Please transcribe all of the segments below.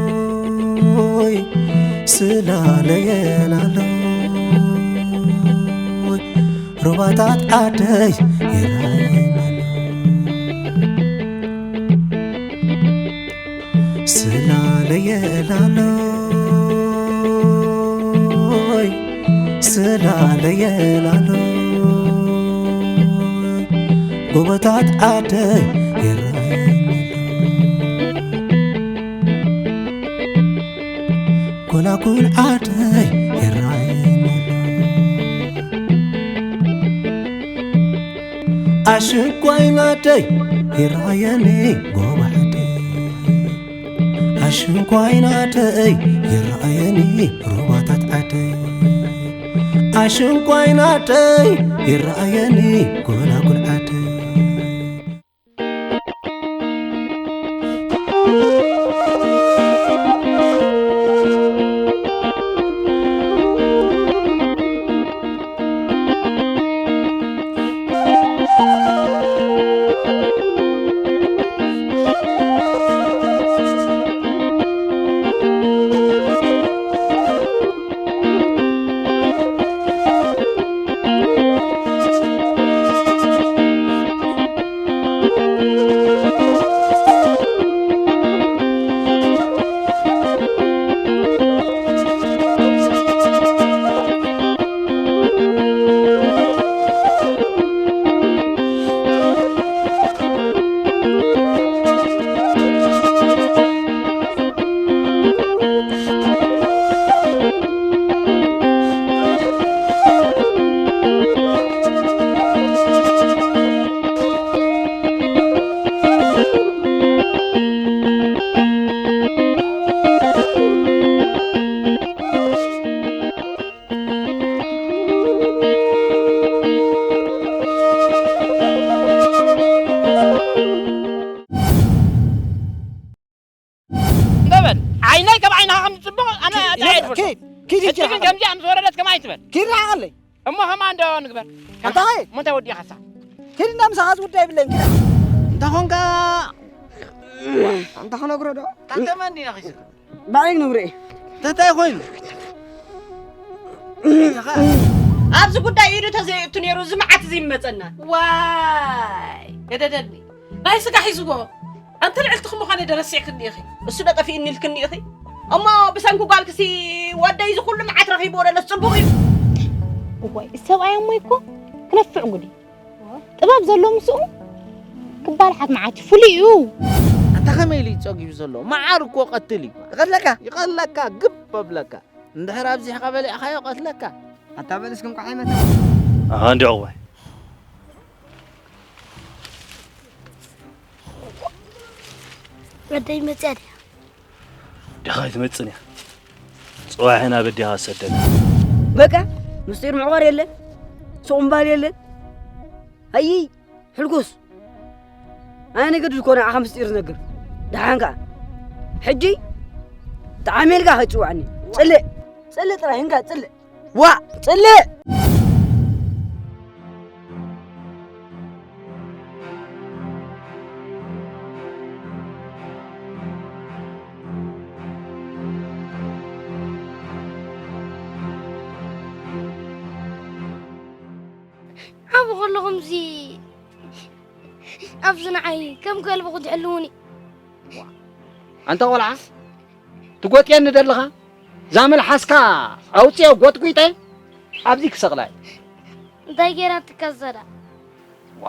ስላለየላሎይ ስላለየላሎይ ሩባታት ዓደይ ይረኣየናሎ። ስላለየላሎይ ስላለየላሎይ ጎቦታት ዓደይ ይረኣየናሎ። ጎላጉል ዓደይ ይረኣየናሎ። ኣሽንኳይ ናደይ ይረኣየኒ ጎቦ ዓደይ። ኣሽንኳይ ናደይ ይረኣየኒ ሩባታት ዓደይ። ኣሽንኳይ ናደይ ይረኣየኒ ጎላጉል ዓደይ። እንተበል ዓይነይ ከም ዓይንኻ ከም ዝጽብቕ ኣነ እንታይ እየ ዝፈልጦ? ኪድ፣ ኪድ ሕጂ ሕጂ ግን ከምዚኣ ምስ ወረደት ከማይ ትበል። ኪድ ርሓቐለይ። እሞ ከማን ዶ ንግበር? ኣንታ ኸይ? እሞ እንታይ ወዲእኻሳ? ኪድ እንዳ ምሳኻ ዝውዳ የብለይን፣ ኪድ። እንተ ኾንካ፣ እንተ ክነግሮ ዶ? ታተመ እንዲና ኺስካ። ባዕለይ ክነግሮ እየ። እንታይ ኮይኑ? ኣብዚ ጉዳይ ኢዱ ተዘይእቱ ነይሩ፣ እዚ መዓት እዚ ይመጸና። ዋይ፣ ገደደኒ። ናይ ስጋ ሒዝዎ። ኣንቲ ልዕልትኺ ምዃነይ ዶ ረሲዕክኒ ኢኺ? እሱ ዶ ጠፊእኒ ኢልክኒ ኢኺ? እሞ ብሰንኪ ጓልክሲ ወደይ እዚ ኩሉ መዓት ረኺብዎ ደለስ ጽቡቕ እዩ። እዋይ፣ እዚ ሰብኣይ እሞ እኮ ክነፍዕ ጉድ እዩ። ጥበብ ዘሎ ምስኡ ክባልሓት መዓት እዩ፣ ፍሉይ እዩ። ኣንታ ከመይ ኢሉ እዩ ጸጊቡ ዘሎ? መዓር እኮ ቀትል እዩ። ይቐትለካ? ይቐትለካ፣ ግብ ኣብለካ። እንድሕር ኣብዚሕካ በሊዕካዮ ቀትለካ። ኣታ በል እስኪ እንቋዕ ኣይመታ። ኣሃ፣ እንዲያው ዋይ። ወደይ መጽያ ድያ? ዲኻ ኣይትመጽን እያ። ጽባሕ ኢና በዲኻ ሰደና። በቃ፣ ምስጢር ምዕቋር የለን። ስቑምባል የለን። ኣይ፣ ሕልኩስ። ኣነ ንግድድ እኮ ንዓኻ ምስጢር ዝነግር። ደሓን ከኣ። ሕጂ፣ ጠዓሜልካ ከይትጽውዓኒ። ጽልእ። ጽልእ ጥራይ፣ እንካ፣ ጽልእ። ዋእ! ጽልእ! ዓቢ ከለኹምሲ ኣብዚ ንዓይ ከም ከልቢ ክትሕልዉኒ። ኣንታ ቆልዓ፣ ትጎጥየኒ ደለኻ? እዛ መልሓስካ ኣውፅኦ ጎጥጒጠ ኣብዚ ክሰቕላ እየ። እንታይ ገይራትካ ዘላ? ዋ፣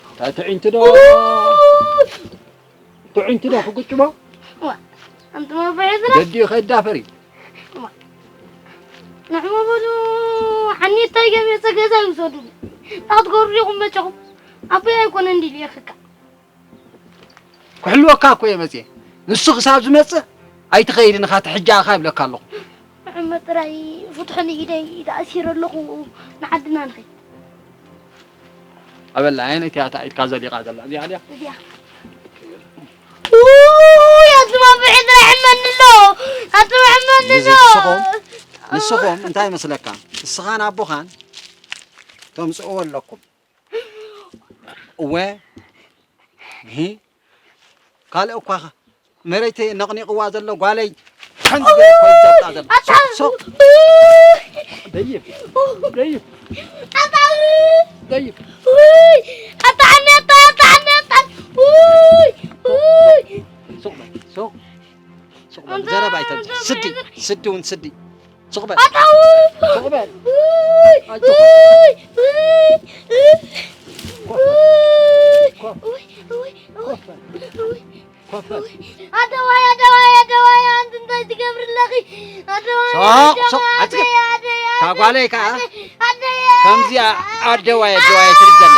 እታ ትዕንቲ ዶ? ትዕንቲ ዶ ክጉጭሞ? ዋ፣ ኣንተ መባየዝና። ገዲኡ ከይዳፈር እዩ። ዋ፣ ንሕሞ በሉ፣ ሓኒታይ ገሚፀ ገዛ ይውሰዱኒ። እንታይ ክትገብሩ ዲኹም መጨኹም? ኣቦይ ኣይኮነ እንዲሉ የኽካ። ክሕልወካ እኮ እየ መፅየ። ንሱ ክሳብ ዝመፅእ ኣይትኸይድን ኢኻ፣ ትሕጃ ኢኻ ይብለካ ኣለኹ። ንዕመ ጥራይ ፍትሑኒ፣ ኢደይ ተኣሲረ ኣለኹ፣ ንዓድና ንኸይድ። ኣበላ፣ ኣየነይቲ እያ እታ ኢድካ ዘሊቓ ዘላ? እዚኣ ድያ? እዚኣ። ውይ፣ ኣቱም ኣቦ ጥራሕ ሕመኒ ኣሎ፣ ኣቱም ሕመኒ ኣሎ። ንስኹም፣ ንስኹም እንታይ ይመስለካ? ንስኻን ኣቦኻን ተምጽእዎ ኣለኩም። እወ፣ እሂ፣ ካልእ እኳ መሬት ነቕኒቕዋ ዘሎ ጓለይ ከምዚ ገይሩ እኮ እዩ ዘብጣ ዘሎ። ኣታ ሶ-፣ ሶ-፣ ደይብ፣ ደይብ፣ ኣታ ደይብ። ውይ፣ ኣታ ዓኒ፣ ኣታ፣ ኣታ ዓኒ፣ ኣታ። ውይ፣ ውይ። ሱቕ በል፣ ሱቕ፣ ሱቕ በል። ኣታ ዘረባ ኣይተብዝሕ። ኣታ ስዲ፣ ስዲ እውን ስዲ። ሱቕ በል። ኣታ ውይ። ሱቕ በል። ውይ፣ ኣጆኻ። ውይ፣ ውይ። ኮፍ በል። ውይ፣ ኮፍ። ውይ፣ ውይ፣ ኮፍ በል። ውይ። ኮፍ በል። ኣደዋይ፣ ኣደዋይ፣ ኣደዋይ፣ ኣንቲ እንታይ ትገብሪ ኣለኺ? ኣደዋይ፣ ሶቕ፣ ኣደዋይ፣ ሶቕ፣ ኣጽግብ። ኣደይ፣ ኣደይ፣ እታ ጓለይ ከኣ ኣደይ፣ ኣደይ፣ ከምዚኣ ኣደዋይ፣ ኣደዋይ ትብል ዘላ።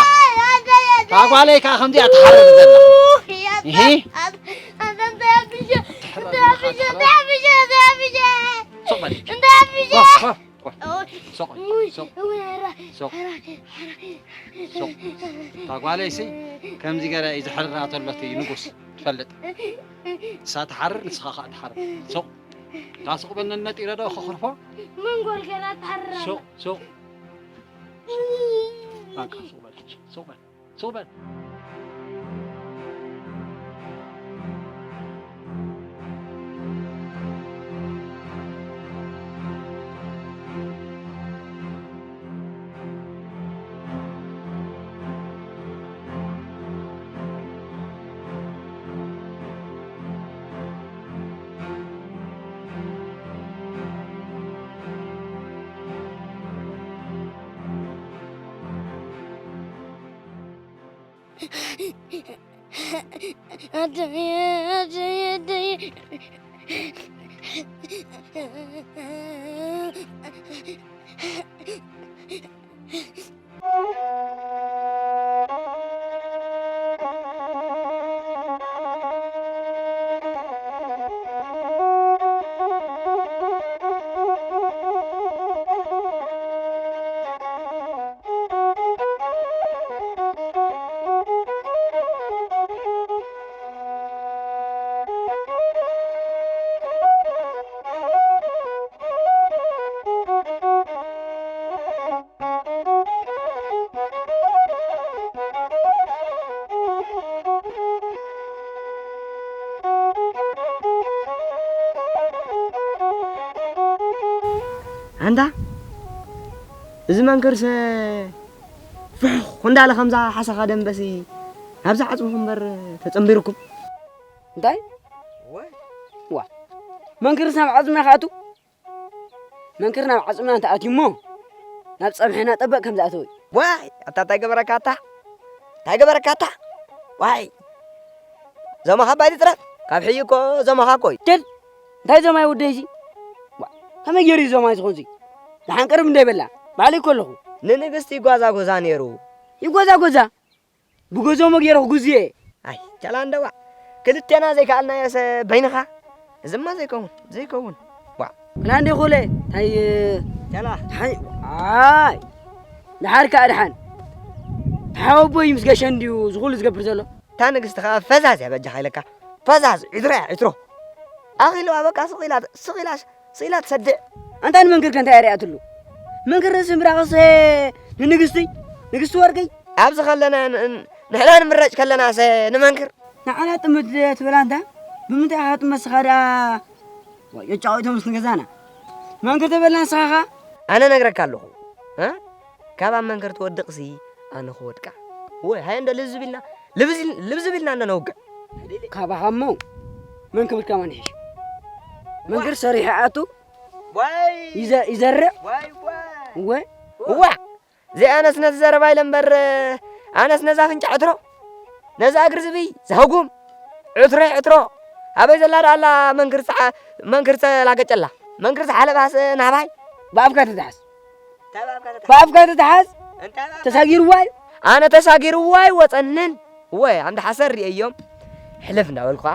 ኣደይ፣ ኣደይ። እታ ጓለይ ከኣ ከምዚኣ ትሓርር ዘላ። እሂ። ኣንተ እንታይ ኣቢሸ? እንታይ ኣቢሸ? እንታይ ኣቢሸ? እንታይ ኣቢሸ? ሶቕ በል። እንታይ ኣቢሸ? ኮፍ፣ ኮፍ። ሶቕ፣ ሶቕ፣ ሶቕ። እታ ጓለይሲ ከምዚ ገለ እዩ ዝሕርራ ተሎ እቲ ንጉስ ትፈልጥ። ንሳ ትሓርር፣ ንስኻ ኸኣ ትሓርር። ሶቕ። እታ ሱቕ በል ነነጢረ ዶ ከኽርፎ? መን ጎልገላ ትሓርር ኣላ? ሶቕ፣ ሶቕ። በቃ ሱቕ በል፣ ሱቕ በል። ሱቕ በል። ኣደይ፣ ኣደይ፣ ኣደይ። ኣንታ እዚ መንክርሰ ፍሕኽ እንዳለ ከምዛ ሓሰኻ ደንበሲ ናብዛ ዓጽምኹም እምበር ተጸንቢርኩም። እንታይ? ወይ። ዋ። መንክርስ ናብ ዓጽምና ክኣቱ? መንክር ናብ ዓጽምና እንተ ኣትዩ እሞ፣ ናብ ጸብሕና ጠበቕ ከም ዝኣተወ እዩ። ዋይ፣ ኣታ እንታይ ገበረካ ኣታ? እንታይ ገበረካ ኣታ? ዋይ። ዞማኻ ባይዲ ጥራፍ፣ ካብ ሕጂ እኮ ዞማኻ እኮ እዩ። ድል፣ እንታይ ዞማይ ወደይ እዚ? ዋ፣ ከመይ ገይሩ እዩ ዞማይ ዝኾን እዚ? ደሓን ቅርብ እንዶ ይበላ፣ ባዕለይ እኮ ኣለኹ። ንንግስቲ ይጓዛጎዛ ነይሩ። ይጓዛጎዛ? ብገዞሞ ገይረ ክጉዝየ። ኣይ፣ ቻላ እንደዋ። ክልቴና ዘይከኣልናዮሰ በይንኻ? እዝማ ዘይከውን፣ ዘይከውን። ዋ። ክላ እንዴ ኮለ፣ ታይ፣ ቻላ። ሓይ፣ ኣይ። ደሓር ከኣ ደሓን። ተሓወቦይ ምስ ገሸ እንድዩ ዝኹሉ ዝገብር ዘሎ። እታ ንግስቲ ኸኣ ፈዛዝ እያ በጃኻ ኢለካ። ፈዛዝ፣ ዒትሮ እያ፣ ዒትሮ። ኣኺልዋ በቃ ስቕ ኢላ፣ ስቕ ኢላ፣ ስቕ ኢላ ትሰድዕ። ኣንታ ንመንክር ከ እንታይ እያ ሪኣትሉ? መንክር ርእሲ ምብራቕስ ንንግስቲ፣ ንግስቲ ወርቂ። ኣብዚ ከለና ን-፣ ን-፣ ንሕና ንምረጭ ከለናሰ ንመንክር። ንዓና ጥምት ትብል ኣንታ፣ ብምንታይ ኢኻ ጥመት ስኻ ደኣ? ወይ፣ የጫወቶም ምስ ንገዛና። መንክር ተበልና ንስኻ ኸኣ? ኣነ ነግረካ ኣለኹ። እ? ካብ ኣብ መንክር ትወድቕሲ ኣነ ክወድቃ። ወይ፣ ሃየ እንዶ ልብዝብ ኢልና፣ ልብዝ-፣ ልብዝብ ኢልና እንዶ ነውግዕ። ካባኻ እሞ መን ክብል ከማን ይሕሽ? መንክር ሰሪሑ ኣቱ ዋይ! ይዘ-፣ ይዘርእ? ዋይ፣ ዋይ! እወ። እዋ! ዘይኣነስ ነቲ ዘረባ ኢለ እምበር፣ ኣነስ ነዛ ኣፍንጫ ዕትሮ፣ ነዛ እግሪ ዝብኢ ዘህጉም፣ ዕትሮ፣ ዕትሮ። ኣበይ ዘላ ደኣ ኣላ መንክር ዝዓ-፣ መንክር ዝተላገጨላ? መንክር ዝሓለባስ ናባይ? ብኣፍካ ትትሓዝ። እንታይ ብኣፍካ ትትሓዝ? ብኣፍካ ትትሓዝ? እንታይ ብኣፍካ? ተሳጊርዋ እዩ። ኣነ ተሳጊርዋ ኣይወጸንን። እወ፣ ኣምዲ ሓሰር ርእየዮም። ሕለፍ እንዳበልኳ፣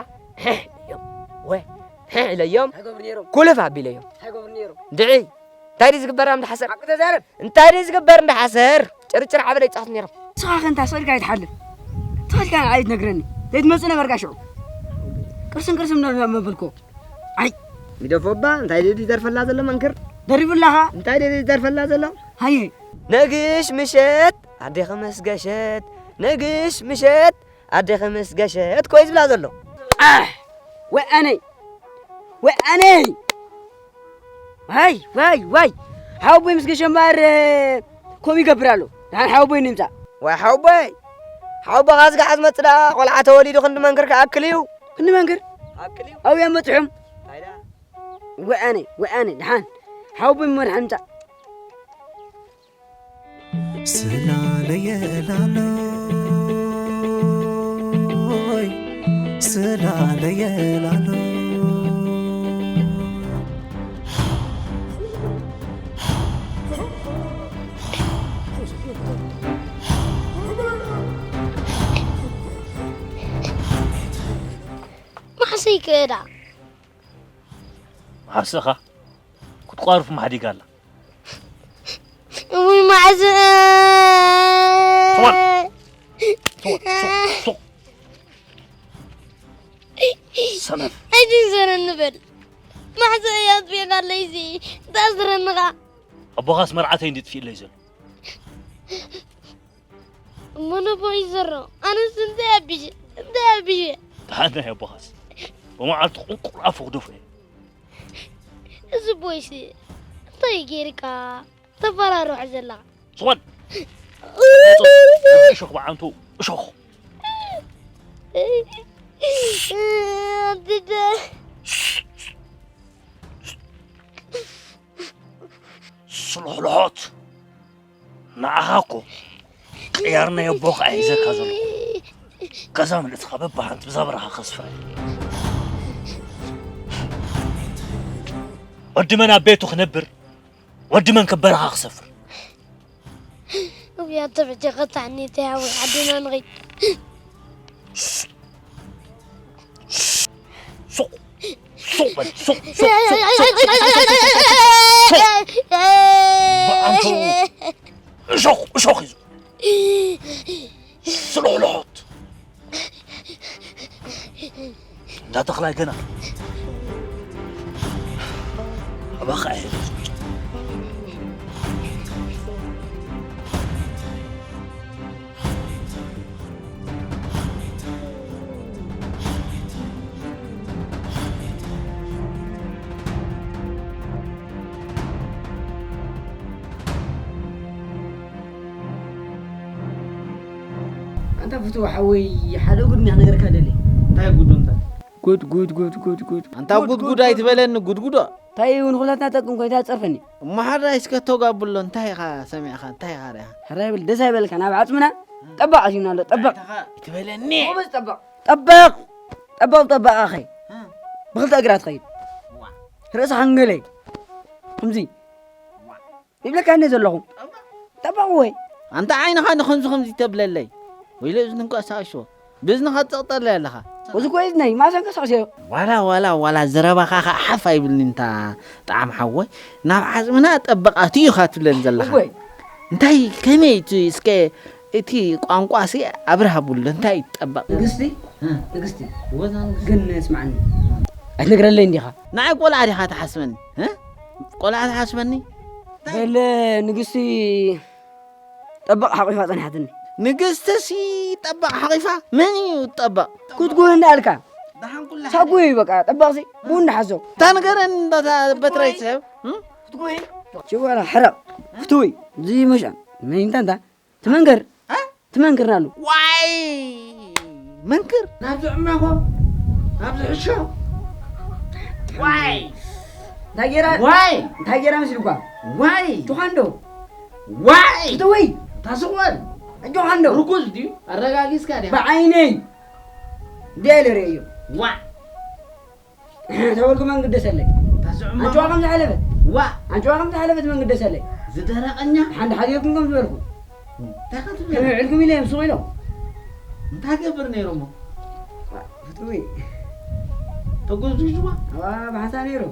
ሕሕ ኢለዮም። ወ፣ ሕሕ ኢለዮም። እንታይ ገብሩ ነይሮም? ኩልፍ ኣቢለዮም። እንታይ ገብሩ ነይሮም? ድዒ፣ እንታይ ድዩ ዝግበር እንዳ ሓሰር? ሓቂ ተዛረብ። እንታይ ድዩ ዝግበር እንዳ ሓሰር? ጭርጭር ዓበደ ይጻወቱ ነይሮም። ንስኻ ከ እንታይ ስቕ ኢልካ ኣይትሓልፍ? ትኸድካ ኣይትነግረኒ። ዘይትመጽእ ነበርካ ሽዑ። ቅርስን ቅርስን ነበርና መበልኮ። ኣይ። ግደፎ እባ፣ እንታይ ድዩ ዝደርፈላ ዘሎ መንክር? ደሪፉላኻ? እንታይ ድዩ ዝደርፈላ ዘሎ? ሃየ። ነግሽ ምሸት ኣዴኺ ምስ ገሸት፣ ነግሽ ምሸት ኣዴኺ ምስ ገሸት ኮይ ዝብላ ዘሎ። ኣሕ! ወይ ኣነይ! ወይ ኣነይ! ዋይ፣ ዋይ፣ ዋይ! ሓወቦይ ምስ ገሸ እምበኣር፣ ከምኡ ይገብር ኣሎ። ደሓን ሓወቦይ ንምጻእ። ዋይ ሓወቦይ! ሓወቦኻ ዝገሓዝ መጽእ ደኣ ቆልዓ ተወሊዱ ክንዲ መንክር ክኣክል እዩ። ክንዲ መንክር? ክኣክል እዩ። ኣብኡ እዮም በጺሖም። እንታይ ደኣ? ወኣነ፣ ወኣነ፣ ደሓን። ሓወቦይ መድሓን ምጻእ። ስላለየ ላሎይ፣ ስላለየ ላሎይ። መሓሰይ ክእዳ። መሓሰኻ ክትቋርፍ ማሕዲጋ ኣላ። እውይ፣ ማዕዘ። ትወል፣ ትወል፣ ሱቕ፣ ሱቕ። ሰነፍ። ኣይትንዘረኒ በል። ማዕዘ እያ ኣጥፊእካ ኣለይሲ። ተኣስረኒ ኸኣ። ኣቦኻስ መርዓተይ እንድጥፊእለይ ዘሎ። እሞ ነቦ ይዘሮ። ኣነስ እንታይ ኣቢሸ? እንታይ ኣቢሸ? ደሓን ናይ ኣቦኻስ። ብመዓልቲ ቁንቁል ኣፉ ክደፍኦ እየ። እዚ ቦይሲ እንታይ ጌርካ? ተፈራርሖ ዘለኻ። ስወን! እሾኽ ብዓንቱ፣ እሾኽ! ኣድደ። ስልሕልሖት! ንዓኻ እኮ ቅያር ናይ ኣቦኻ እየ ሒዘካ ዘለኹ። ገዛ ምልእትኻ በብሓንቲ ብዛ በረኻ ከስፍራ እየ። ወዲ መን ኣብ ቤቱ ክነብር፣ ወዲ መን ከ በረኻ ክሰፍር? እውይ፣ ኣቶ ብጀ ኸታዕኒ ተያዊ ዓድና ንኸይድ። ሱቕ፣ ሱቕ በል፣ ሱቕ፣ ሱቕ፣ ሱቕ፣ ሱቕ፣ ሱቕ፣ ሱቕ፣ ሱቕ። ብዓንቱ እሾኽ፣ እሾኽ እዩ። ስልሕልሖት። እንዳ ተኽላይ ገና ኣባኻ እየ። ኣንታ ፍትው ሓወይ፣ ሓደ ጉድ ሚያ ነገርካ ደሊ። እንታይ ጉድ እንታይ? ጉድ፣ ጉድ፣ ጉድ፣ ጉድ፣ ጉድ። ኣንታ ጉድ፣ ጉድ፣ ጉድ ጉድ፣ ኣይትበለኒ፣ ጉድጉዶ። እንታይ እውን ኩላትና ጠቅም ኮይታ ጸርፈኒ። እሞ ሓራይ እስከ ተጋብሎ፣ እንታይ ኢኻ ሰሚዕኻ፣ እንታይ ኢኻ ርኢኻ? ሕራይ ብል፣ ደስ ኣይበልካ፣ ናብ ዓጽምና ጠባቕ ኣሲብና ኣሎ፣ ጠባቕ። ኣይትበለኒ። ጎበዝ ጠባቕ። ጠባቕ። ጠባቕ፣ ጠባቕ ኣኸይ። እ። ብኽልተ እግራ ትኸይድ። ዋ። ርእስኻ እንገለይ። ከምዚ። ዋ። ይብለካ እኔ ዘለኹ። ጠባቕ። ጠባቕ ወይ። ኣንታ ዓይንኻ ንኸምዚ ከምዚ ተብለለይ። ወይለ እዝንካ ሳሾ። ብእዝንኻ ትጸቕጠለይ ኣለኻ። እዚ እኮ እዝነይ፣ ማሰንከ ሳዕስዮ። ዋላ፣ ዋላ፣ ዋላ ዘረባኻ ኸዓ ሓፍ ኣይብልኒ እንታ ጣዕም ሓወይ። ናብ ዓጽምና ጠበቓት እዩ ኢኻ ትብለኒ ዘለኻ። እወይ። እንታይ፣ ከመይ እቲ፣ እስከ እቲ ቋንቋሲ ኣብርሃ ብሎ፣ እንታይ እዩ ጠበቕ? ንግስቲ፣ እ። ንግስቲ። ወዛ ንግስቲ። ግን ስምዓኒ። ኣይትነግረለይ እንዲኻ? ንዓይ ቆልዓ ዲኻ ትሓስበኒ? እ? ቆልዓ ትሓስበኒ? በለ ንግስቲ ጠበቕ ሓቒፋ ጸኒሓትኒ። ንግስትሲ ጠበቕ ሓቒፋ? መን እዩ ጠበቕ? ክትጉህ እንዳልካ። ደሓን ኩላ ሳጉ እዩ በቃ፣ ጠበቕሲ ብኡ እንዳሓዞ። እታ ንገረኒ፣ እታ በትረይ ትስሕብ? እም? ክትጉህ? ሽወራ ሕረቕ። ክትውይ። እዚ መሻን። መን እንታ እንታ? ትመንክር? እ? ትመንክር ናሉ። ዋይ! መንክር? ናብዚ ዕማኾ? ናብዚ ሕሾ? ዋይ! እንታይ ጌራ? ዋይ! እንታይ ጌራ መስልኳ? ዋይ! ጆኻንዶ? ዋይ! ክትውይ! ታስቑወል! ጆኻንዶ? ርጉዝ ድዩ? ኣረጋጊጽካ ዲኻ? ብዓይነይ! እንዲያ ኢለ ርእየዮ። ዋይ! ተበልኩ መን ግደሰለይ? ታስዑ ኣንጭዋ ከም ዝሓለፈት። ዋ! ኣንጭዋ ከም ዝሓለፈት መን ግደሰለይ? ዝደረቐኛ? ሓንዲ ሓዲርኩም ከም ዝበልኩ። እንታይ ክትብል? ከመይ ውዕልኩም ኢለ እዮም ስቕ ኢሎም። እንታይ ገብር ነይሮሞ? ፍትዊ ተጎዝጉዝዋ። ዋ፣ ብሓንሳ ነይሩ።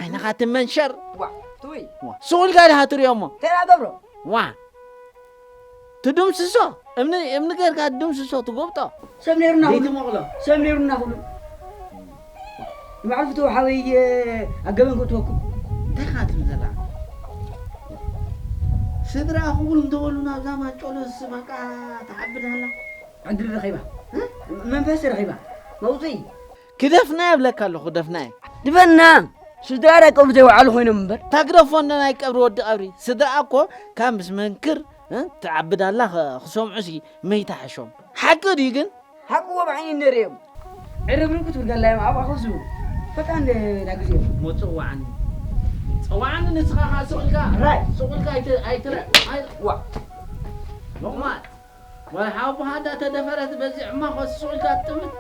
ዓይንኻ ትመንሸር። ዋ፣ ፍትዊ። ዋ፣ ስቕ ኢልካ ዲኻ ትሪኦ እሞ? እንታይ ደኣ ገብሮ? ዋ፣ ትድምስሶ። እምኒ፣ እምኒ ጌርካ ትድምስሶ፣ ትጎብጦ። ሰብ ነይሩና ኩሉ። ዘይትመቕሎ። ሰብ ነይሩና ኩሉ። ንባዕሉ ፍትዊ ሓወይ፣ ኣገበን ክእትወኩም። እንታይ ኢኻ ትብል ዘላ? ስድራ ክቡር እንተበሉ ናብዛ ማንጨሎ ዝስማቃ ትዓብድ ኣላ። ዕድል ረኺባ። እ? መንፈስ ረኺባ። መውፅኢ። ክደፍና እብለካ ኣለኹ፣ ክደፍና እየ። ድፈና! ስድራ ናይ ቀብሪ ዘይወዓሉ ኮይኖም እምበር። ታግደፎ እንዶ ናይ ቀብሪ ወዲ ቀብሪ። ስድራ እኮ ካብ ምስ መንክር፣ እ? ትዓብድ ኣላ ኸ-፣ ክሰምዑ ሲ መይታ ሕሾም። ሓቂ ድዩ ግን? ሓቂ እዎ ብዓይኒ ነርእዮም። ዕርብርብ ክትብል ከላ እዮም ኣብኣ ኮፍ ዝብሉ። በቃ እንደ ዳ ግዜ። ሞ ጽዋዓኒ። ጽዋዓኒ ንስኻ ኸኣ ስቕ ኢልካ፣ ራይ። ስቕ ኢልካ ኣይተ-፣ ኣይትረ-፣ ኣይ-፣ ዋ። ሎቕማጽ። ወይ ሓውቦኻ እንዳተደፈረት በዚ ዕማኾ ስቕ ኢልካ ትጥምት?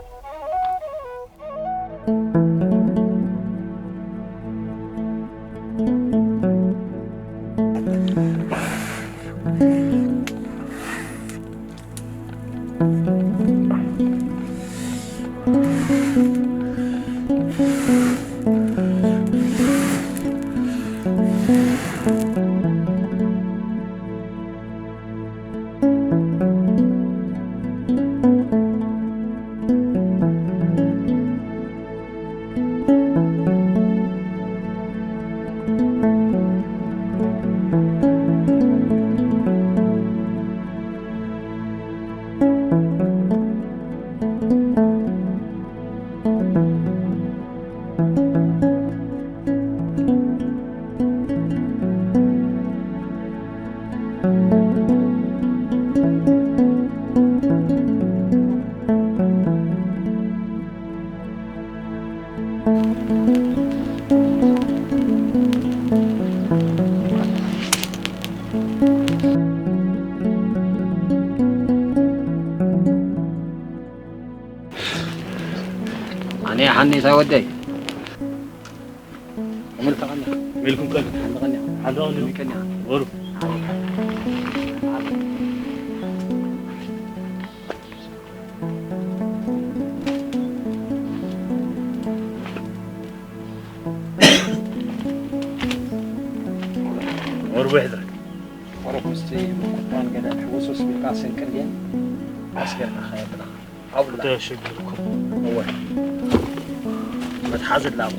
ኣነ ሓኔታይ ወደይ። ከመይ ተቐኒኻ? ከመይ ኢልኩም ቀኒ? ሓንቲ ቀኒኻ? ሓንቲ ቀኒ። ከመይ ቀኒኻ? ወሩ። ወሩ ብሕድረ። ወሩ ምስቲ ምቁጣን ገለ ሕውስውስ ቢልካ ስንቂ እንድየን ኣስገርና ኸየብላ። ኣብላ። ተሸግርኩም። እወ። መትሓዚ ኣላቦ።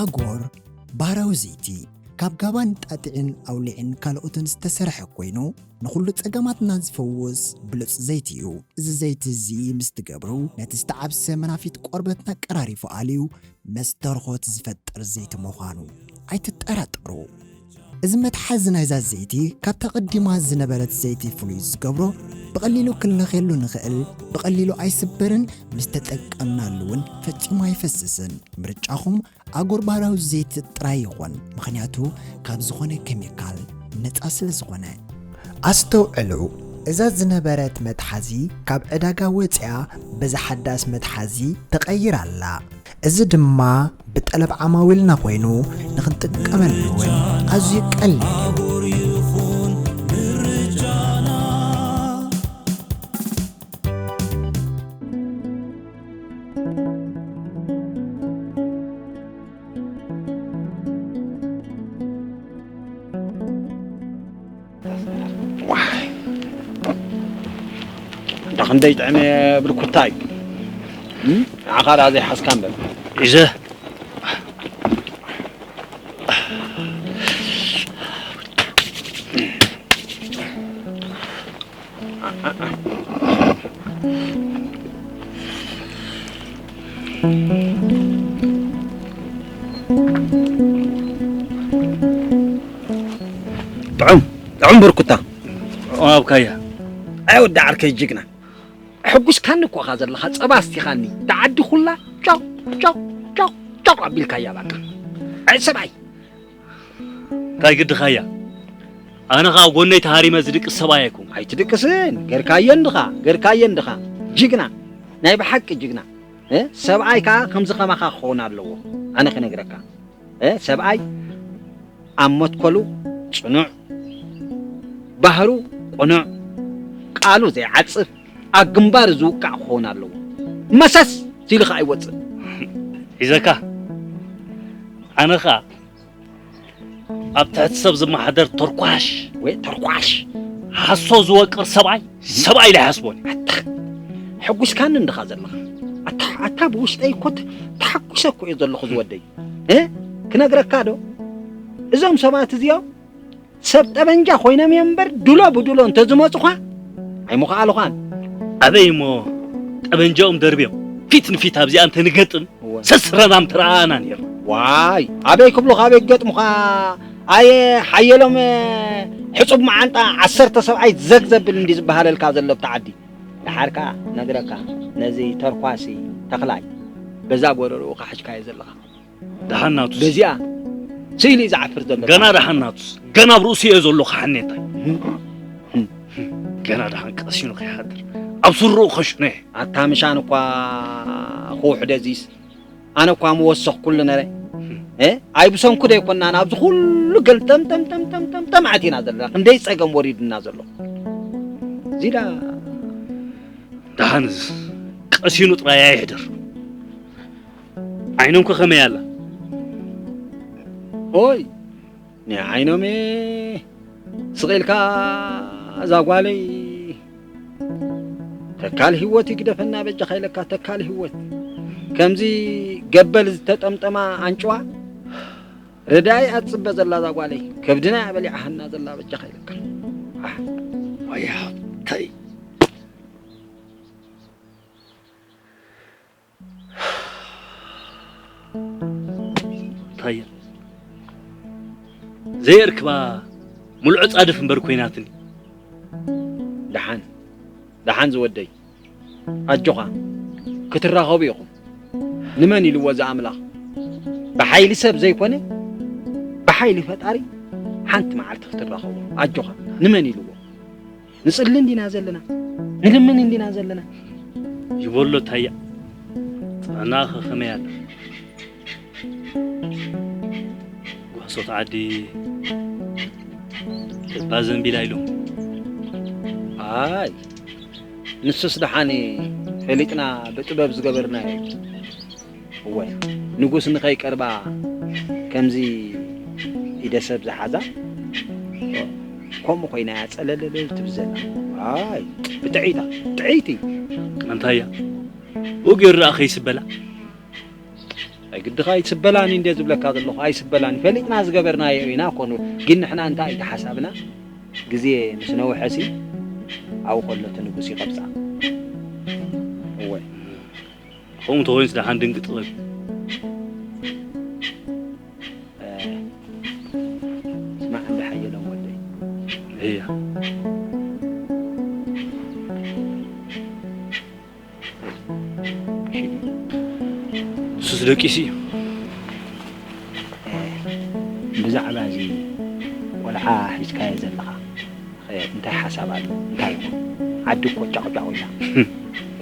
ኣጎር ባህራዊ ዘይቲ ካብ ጋባን ጣጥዕን ኣውሊዕን ካልኦትን ዝተሰርሐ ኮይኑ፣ ንኹሉ ጸገማትና ዝፈውስ ብሉጽ ዘይቲ እዩ። እዚ ዘይቲ እዚ ምስ ትገብሩ፣ ነቲ ዝተዓብሰ መናፊት ቆርበትና ቀራሪፉ ኣልዩ፣ መስተርኾት ዝፈጥር ዘይቲ ምዃኑ ኣይትጠራጠሩ። እዚ መትሓዚ ናይዛ ዘይቲ ካብታ ቀዲማ ዝነበረት ዘይቲ ፍሉይ ዝገብሮ፣ ብቐሊሉ ክንለኽየሉ ንኽእል፣ ብቐሊሉ ኣይስበርን፣ ምስ ተጠቀምናሉ እውን ፈጺሙ ኣይፈስስን። ምርጫኹም ኣጎር ባህላዊ ዘይቲ ጥራይ ይኹን፣ ምኽንያቱ ካብ ዝኾነ ኬሚካል ነጻ ስለ ዝኾነ። ኣስተውዕሉ፣ እዛ ዝነበረት መትሓዚ ካብ ዕዳጋ ወጺኣ በዚ ሓዳስ መትሓዚ ተቐይራ ኣላ። እዚ ድማ ብጠለብ ዓማዊልና ኮይኑ ንኽንጥቀመሉ እውን ኣዝዩ ቀሊል እዩ። ዋይ። እንዳ ክንደይ ጥዕመ ብርኩታ እዩ። እም? ንዓኻ ደኣ ዘይሓዝካ እምበር። ሒዘ። ጥዑም፣ ጥዑም ብርኩታ። ጥዑም ኣብካያ። ኣይ ወዲ ዓርከይ ጅግና፣ ሕጉስካኒ እኮ ኢኻ ዘለኻ፣ ጸባ ኣስቲኻኒ። እታ ዓዲ ኩላ ጨው ጨው ጨው ጨው ኣቢልካያ በቃ። ኣይ ሰብኣይ። እንታይ ግድኻያ? ኣነ ኸኣ ጎነይ ተሃሪመ ዝድቅስ ሰብኣይ ኣይኮንኩ። ኣይትድቅስን፣ ገርካዮ እንድኻ፣ ገርካዮ እንድኻ። ጅግና፣ ናይ ብሓቂ ጅግና። እ? ሰብኣይ ከኣ ከምዚ ከማኻ ክኸውን ኣለዎ። ኣነ ክነግረካ። እ? ሰብኣይ ኣብ መትከሉ ጽኑዕ፣ ባህሩ ቅኑዕ፣ ቃሉ ዘይዓጽፍ፣ ኣብ ግንባር ዝውቃዕ ክኸውን ኣለዎ። መሰስ ኢሉ ከኣ ኣይወጽእ። ሒዘካ። ኣነ ኸኣ ኣብ ትሕቲ ሰብ ዝመሓደር ተርኳሽ ወይ ተርኳሽ፣ ሓሶ ዝወቅር ሰብኣይ ሰብኣይ ኢለ ኣይሓስቦን። ኣታ፣ ሕጉስካኒ እንድኻ ዘለኻ። ኣታ፣ ኣታ ብውሽጠይ እኮ ተ-፣ ተሓጒሰ እኮ እየ ዘለኹ ዝወደይ። እ? ክነግረካ ዶ? እዞም ሰባት እዚኦም ሰብ ጠበንጃ ኮይኖም እዮም እምበር፣ ድሎ ብድሎ እንተዝመጹኻ ኣይምኸኣሉኻን። ኣበይ እሞ ጠበንጃኦም ደርብዮም ፊት ንፊት ኣብዚኣ እንተንገጥም እወ። ሰስረና ምተረኣኣና ነይሩ። ዋይ፣ ኣበይ ክብሉኻ፣ ኣበይ ክገጥሙኻ? ኣየ ሓየሎም፣ ሕጹብ መዓንጣ ዓሰርተ ሰብኣይ ዘግ ዘብል እንዲ ዝበሃለልካ ዘሎ ኣብቲ ዓዲ። ደሓር ከኣ ነግረካ፣ ነዚ ተርኳሲ ተኽላይ በዛ ጎረሮኡ ኻሕጅካዮ ዘለኻ። ደሓን ናቱስ። በዚኣ ስኢሉ እዩ ዝዓፍር ዘሎ። ገና ደሓን ናቱስ። ገና ኣብ ርእሱ እየ ዘለኹ ሓኔታይ። እም። ገና ደሓን ቀሲኑ ከይሓድር ኣብ ስሩኡ ከሽኖ እየ። ኣታ ምሻን እኳ ክውሕደ እዚስ ኣነ እኳ ምወሰኽኩሉ ነረ። እ? ኣይ ብሰንኩ ዶ ኣይኮናን ኣብዚ ኩሉ ገልጠም ጠም ጠም ጠም ጠም ጠም ኣቲና ዘለና። ክንደይ ጸገም ወሪድና ዘሎ። ዚዳ ደሓንስ ቀሲኑ ጥራይ ኣይሕደር። ዓይኖምከ ከመይ ኣላ? ኦይ፣ ንዓይኖሜ ስቕ ኢልካ እዛ ጓለይ ተካል ህይወት ይግደፈና በጃኻ ኢለካ፣ ተካል ህይወት። ከምዚ ገበል ዝተጠምጠማ ኣንጭዋ ረዳይ ኣትጽበ ዘላ እዛ ጓለይ፣ ከብድና እያ በሊዓሃና ዘላ በጃኻ ኢለካ። ኣሕ፣ ወይ ሃብተይ። ታየ፣ ዘየርክባ ሙሉዕ ጻድፍ እምበር ኮይናትኒ። ደሓን፣ ደሓን ዝወደይ፣ ኣጆኻ፣ ክትራኸቡ ኢኹም። ንመን ኢልዎ እዚ ኣምላኽ? ብሓይሊ ሰብ ዘይኮነ፣ ብሓይሊ ፈጣሪ ሓንቲ መዓልቲ ክትራኸቡ። ኣጆኻ፣ ንመን ኢልዎ? ንጽሊ እንዲና ዘለና፣ ንልምን እንዲና ዘለና። ይበሎ ታያ፣ ጥዕናኸ ከመይ ኣላ? ጓሶት ዓዲ ልባ ዘንቢላ ኢሎም። ኣይ፣ ንሱስ ደሓን ፈሊጥና ብጥበብ ዝገበርናዮ እዩ። እወ፣ ንጉስ ንኸይቀርባ ከምዚ ኢደ ሰብ ዝሓዛ፣ ከምኡ ኮይና እያ ጸለለለል ትብል ዘላ። ኣይ፣ ብጥዕይታ፣ ጥዕይቲ። ኣንታያ፣ ብኡ ገይሩ ደኣ ከይስበላ? ኣይ፣ ግድኻ ኣይስበላን እንደ ዝብለካ ዘለኹ፣ ኣይስበላን። ፈሊጥና ዝገበርናዮ ኢና ኮኑ። ግን ንሕና እንታይ እዩ ሓሳብና? ግዜ ምስ ነውሐሲ፣ ኣብኡ ከሎ እቲ ንጉስ ይቐብጻ። እወ። ከምኡ እንተኾይኑስ ደሓን ድንቂ ጥበብ እዩ። እ፣ ስማዕ እንዳ ሓየሎም ወደይ። እያ። ንሱስ ደቂሱ እዩ። እ፣ ብዛዕባ እዚ ቆልዓ ሒዝካዮ ዘለኻ፣ እ፣ እንታይ ሓሳብ ኣሎ? እንታይ ይኹን? ዓዲ እኮ ጫቑጫቑ ኢላ።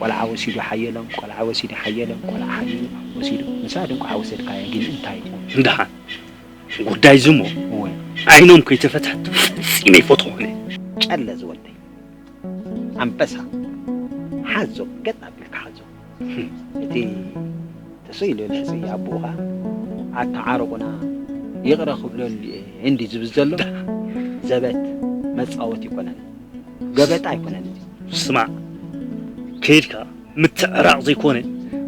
ቆልዓ ወሲዱ ሓየሎም፣ ቆልዓ ወሲዱ ሓየሎም፣ ቆልዓ ሓየሎም ወሲዱ። ንሳ ድንቋ ወሰድካዮ፣ ግን እንታይ ይኹን? ደሓን ጉዳይ ዝሞ እወ። ዓይኖም ከይተፈትሐት ፈጺመ ይፈትሖ እየ። ጨለ ዝወደይ ኣንበሳ፣ ሓዞ፣ ገጥ ኣቢልካ ሓዞ። እቲ ተሰኢሉ ልሕፂ ኣቦኡ ኸዓ ኣተዓረቑና ይቕረ ክብለሉ እየ እንዲ ዝብል ዘሎ። ዘበት መፃወቲ ኣይኮነን፣ ገበጣ ኣይኮነን እዚ። ስማዕ፣ ከይድካ ምትዕራቕ ዘይኮነ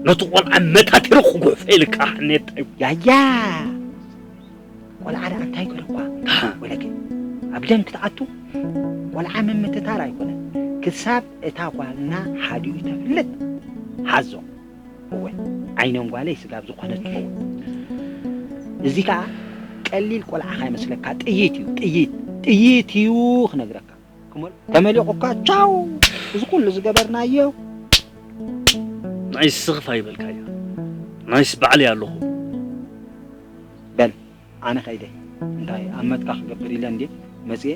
ነቲ ቆልዓ መታቲሩ ክጉሕፎ ኢልካ ሓኔታይ። ያያ! ቆልዓ ደኣ እንታይ ገረኳ? ወለከ፣ ኣብ ደም ክትኣቱ ቆልዓ ምምትታር ኣይኮነን። ክሳብ እታ ጓልና ሓዲኡ ተፍልጥ ሓዞ። እወ፣ ዓይኖም ጓለይ ስጋብ ዝኾነት ትኸውን። እዚ ከኣ ቀሊል ቆልዓ ከይመስለካ፣ ጥይት እዩ፣ ጥይት፣ ጥይት እዩ ክነግረካ። ክመል-፣ ተመሊቑካ፣ ቻው! እዚ ኩሉ ዝገበርናዮ። ንዓይስ ስኽፍ ኣይበልካያ። ንዓይስ ባዕለይ ኣለኹ። በል ኣነ ከይደ። እንታይ ኣብ መትካ ክገብር ኢለ እንዴ መጽየ?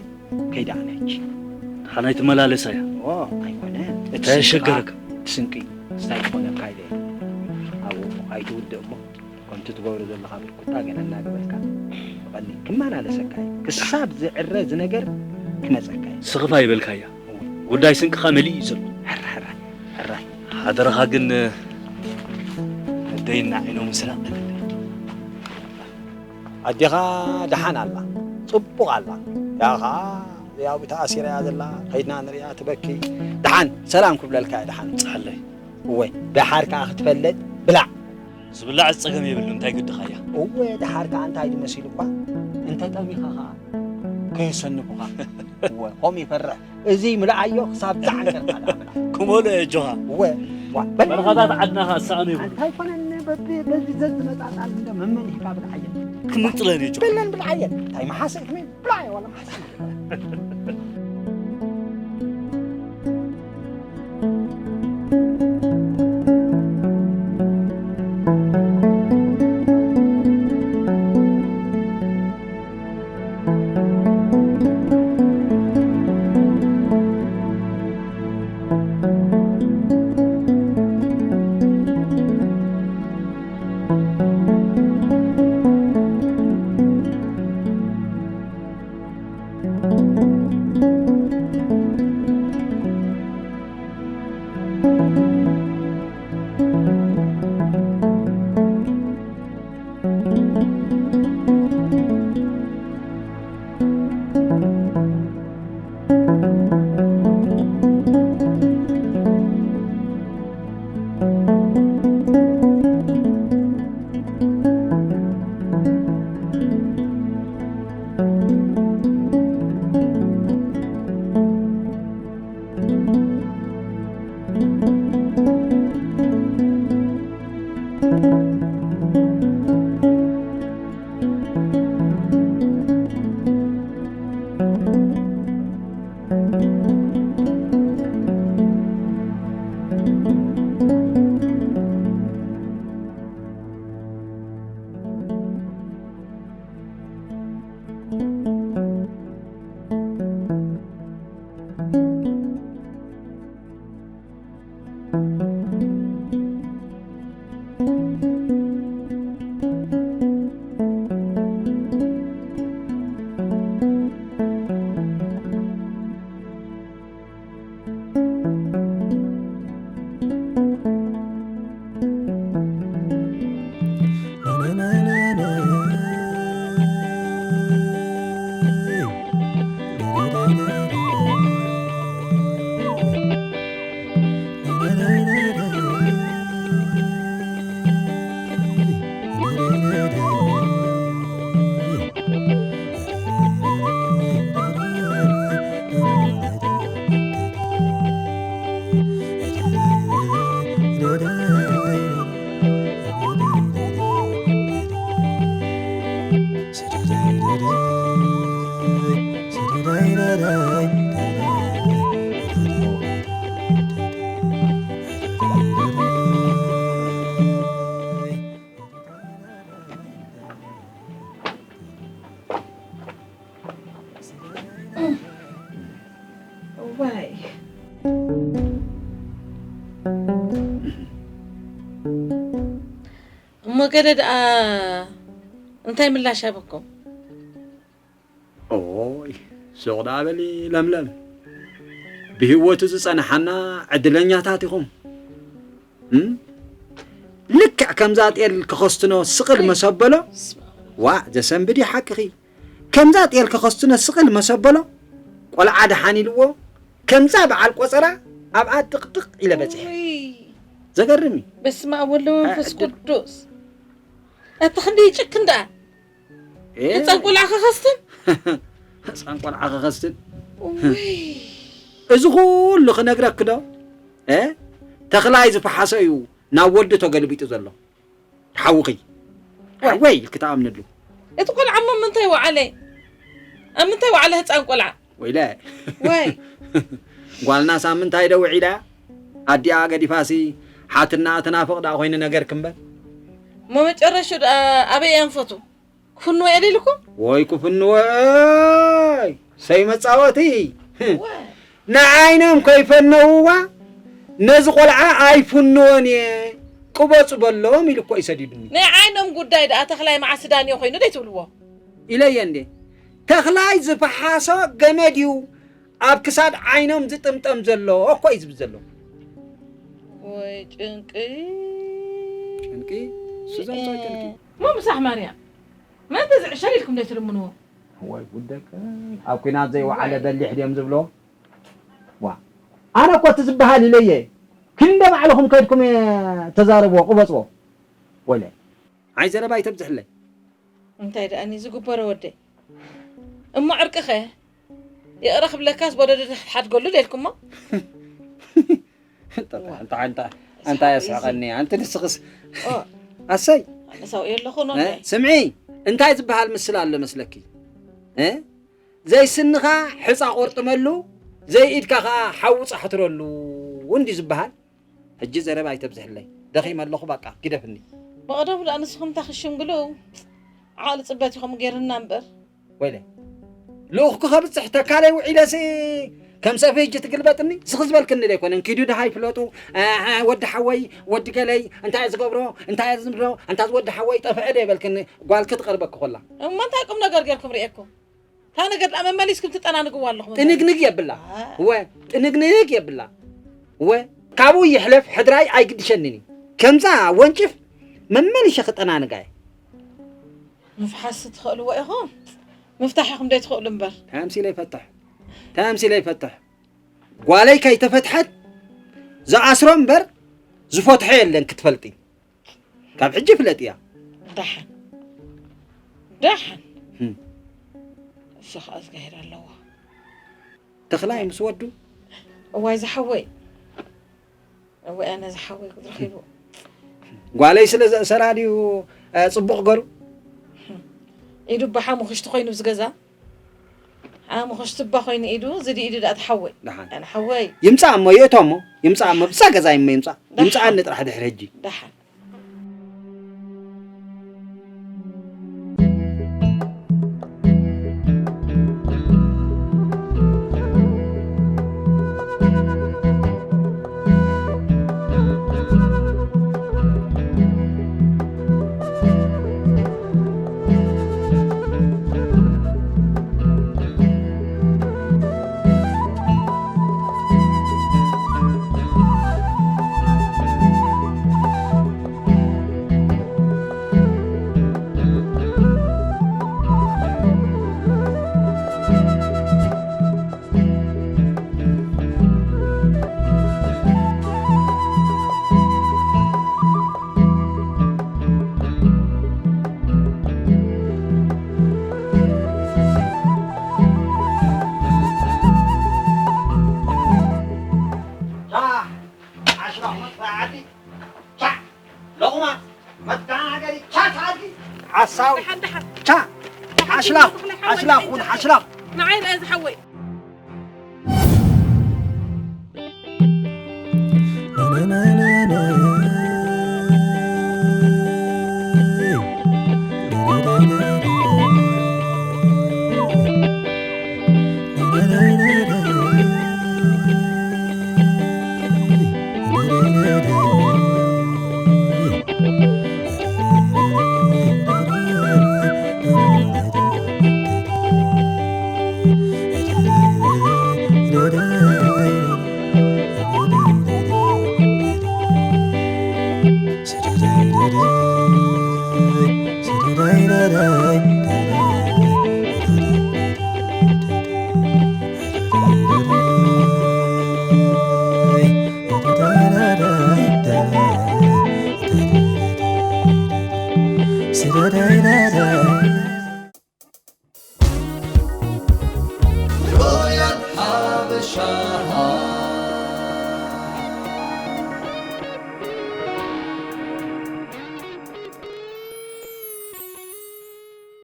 ከይደ ኣነ ሕጂ። ሓናይ ትመላለሳ እያ። ኦ ኣይኮነ። እቲ እንታይ ስንቂ የሸገረካ? ከኣ እቲ ስንቂ እንታይ ክኾነካ ኢለ። ኣብኡ ኣይትውድእ እሞ ከምቲ ትገብሮ ዘለኻ ብርኩታ ገለ እናገበርካ ብቐሊል ክመላለሰካ እዩ። ክሳብ ዝዕረ እዚ ነገር ክመጸካ እዩ። ስኽፍ ኣይበልካያ። እወ። ጉዳይ ስንቅኻ መሊኡ እዩ ዘሎ። ሕራይ፣ ሕራይ፣ ሕራይ። ሓደራኻ ግን፣ ኣደይና ዓይኖም ስራቕ። ኣዴኻ ደሓን ኣላ፣ ጽቡቕ ኣላ። ያ ኸኣ ያው ብታ ኣሲራ እያ ዘላ፣ ከይድና ንሪኣ ትበኪ። ደሓን ሰላም ክብለልካ እየ ደሓን። ጸሓለይ። እወ፣ ደሓር ከኣ ክትፈልጥ ብላዕ። ዝብላዕ ጸገም የብሉ፣ እንታይ ግድኻያ? እወ፣ ደሓር ከኣ እንታይ ድመሲሉ እኳ እንተ ጠሚኻ ኸኣ ከየሰንፉኻ። እወ፣ ኸም ይፈርሕ። እዚ ምልኣዮ ክሳብ ዝዓንቀርካ ደኣ ብላዕ። ክመልኦ እየ ኣጆኻ። እወ፣ ዋ፣ በል። በረኻታት ዓድና ኸኣ ዝሰኣኑ የብሉ። እንታይ ኮነኒ በቢ-፣ በዚ ዘዝመጻጻን እንደ መመሊሕካ ብልዓየን። ክምንጥለን እየ ኣጆኻ። በለን ብልዓየን። እንታይ መሓሰ ኢኹም? ብልዓየ ዋላ መሓሰ። እዋይ። እሞ ገለ ደኣ እንታይ ምላሽ ሃበኩም? ኦይ፣ ሱቕ ደኣ በሊ ለምለም። ብህይወቱ ዝጸንሓና ዕድለኛታት ኢኹም። እም? ልክዕ ከምዛ ጤል ክኸስትኖ ስቕል መሰበሎ። ዋእ፣ ዘሰንብድ እዩ ሓቅኺ። ከምዛ ጤል ክኸስትኖ ስቕል መሰበሎ። ቆልዓ ደሓን ኢልዎ። ከምዛ በዓል ቆጸራ ኣብኣ ጥቕጥቕ ኢለ በጺሐ። ውይ። ዘገርም እዩ። በስመ ኣብ ወወልድ ወመንፈስ እ፣ ድ- ቅዱስ። ኣታ ክንደይ ይጭክን ደኣ። እ። ህጻን ቆልዓ ክኸስትን? ህጻን ቆልዓ ክኸስትን? ውይ። እዚ ኩሉ ክነግረኪ ዶ? እ? ተኽላይ ዝፈሓሶ እዩ ናብ ወዲ ተገልቢጡ ዘሎ። ሓውኺ። ዋይ። ሓወይ ኢልኪ ተኣምንሉ። እቲ ቆልዓ እሞ ኣብ ምንታይ ወዓለ? ኣብ ምንታይ ወዓለ ህጻን ቆልዓ? ወይለ። ወይ። ጓልና ሳምንታይ ዶ ውዒላ? ኣዲኣ ገዲፋሲ ሓትና ትናፍቕ ደኣ ኮይኑ ነገርኪ እምበር። እሞ መጨረሽኡ ደኣ ኣበይ እያ ንፈቱ? ክፍንዎ እየ ኢልኩም? ወይ ክፍንዎ እይ! ሰይ መጻወቲ! ንዓይኖም ከይፈነውዋ ነዚ ቆልዓ ኣይፍንዎን እየ ቅበጹ በሎም ኢሉ እኮ እዩ ሰዲዱኒ። ናይ ዓይኖም ጉዳይ ደኣ ተኽላይ መዓስ ዳንዮ ኮይኑ ደይ ትብልዎ? ኢለየ እንዴ? ተኽላይ ዝፈሓሶ ገመድ እዩ ኣብ ክሳድ ዓይኖም ዝጥምጠም ዘሎ እኮ እዩ ዝብል ዘሎ። ወይ ጭንቂ ጭንቂ እሱ ዘምፅኦ ጭንቂ እሞ ምሳሕ ማርያም መን ዝዕሸል ኢልኩም ዶ ትልምንዎ? ወይ ጉድ ደቂ ኣብ ኲናት ዘይወዓለ በሊሕ ድዮም ዝብሎ ዋ ኣነ እኮ እቲ ዝበሃል ኢለየ ክንደ ባዕልኹም ከድኩም ተዛረብዎ ቅበፅዎ ወለ ኣይ ዘረባ ኣይተብዝሕለይ እንታይ ደኣኒ ዝግበሮ ወደይ እሞ ዕርቅኸ ይቕረ ክብለካስ ወለዶ ሓድገሉ ደልኩሞ ኣንታ ኣንታ ኣንታ የስሕቐኒ ኣንቲ ንስኽስ ኣሰይ ኣነሳው የለኹ ኖ ስምዒ እንታይ ዝበሃል ምስል ኣሎ መስለኪ ዘይስንኻ ሕፃ ቆርጥመሉ ዘይኢድካ ከዓ ሓዊ ፃሕትረሉ እንዲ ዝበሃል ሕጂ ዘረባ ኣይተብዝሕለይ ደኺመ ኣለኹ በቃ ግደፍኒ መቕደም ደኣ ንስኹም እንታይ ክሽምግሉ ዓቕሊ ፅበት ኢኹም ገይርና እምበር ወይለ ልኡኽኩ ከብፅሕ ተካለይ ውዒለሲ ከም ሰፊ ሕጂ ትግልበጥኒ ስኺ ዝበልክኒ ደይኮነ እንኪዱ ድሃይ ፍለጡ ወዲ ሓወይ ወዲ ገለይ እንታይ ዝገብሮ እንታይ ዝብሎ እንታ ወዲ ሓወይ ጠፍዐ ዶ ይበልክኒ ጓል ክትቐርበኪ ኮላ እሞ እንታይ ቁም ነገር ገርኩም ርእየኩም እታ ነገር ደኣ መመሊስኩም ትጠናንግዋ ኣለኹም ጥንግንግ የብላ እወ ጥንግንግ የብላ እወ ካብኡ ይሕለፍ ሕድራይ ኣይግድሸንን እዩ ከምዛ ወንጭፍ መመሊሸ ክጠናንጋ እየ ምፍሓስ ትኽእልዎ ኢኹም ምፍታሕ ኢኹም ዶ ትኽእሉ እምበር ተምሲለ ይፈትሕ ተምሲለ ይፈትሕ ጓለይ ከይተፈትሐት ዝኣስሮ እምበር ዝፈትሖ የለን ክትፈልጢ ካብ ሕጂ ፍለጥያ። ደሓን ደሓን እሱ ከዓ ዝጋሄድ ኣለዎ። ተኽላይ ምስ ወዱ እዋይ ዝሓወይ እዋይ ኣነ ዝሓወይ ክትረኺቡ ጓለይ ስለ ዘእሰራ ድዩ ጽቡቕ ገሩ ኢዱ ባሓ ምኽሽቲ ኮይኑ ዝገዛ ሓሙኽሽቲ እባ ኮይኑ ኢዱ ዝዲ ኢዱ ደኣ ተሓወይ ደሓን ኣነ ሓወይ ይምጻእ እሞ ይእቶ እሞ ይምጻእ እሞ ብሳ ገዛ ይሞ ይምጻእ ይምጻኣኒ ጥራሕ ድሕሪ ሕጂ ደሓን ቻ ዓሽራኹ መጥፋዓቲ ቻ ለቑማ መደናገሪ ቻ ተኣልኪ ዓሳው ቻ ሓሽላኽ ሓሽላኽ ኩን ሓሽላኽ ንዓይ ርአ ዝሓወይ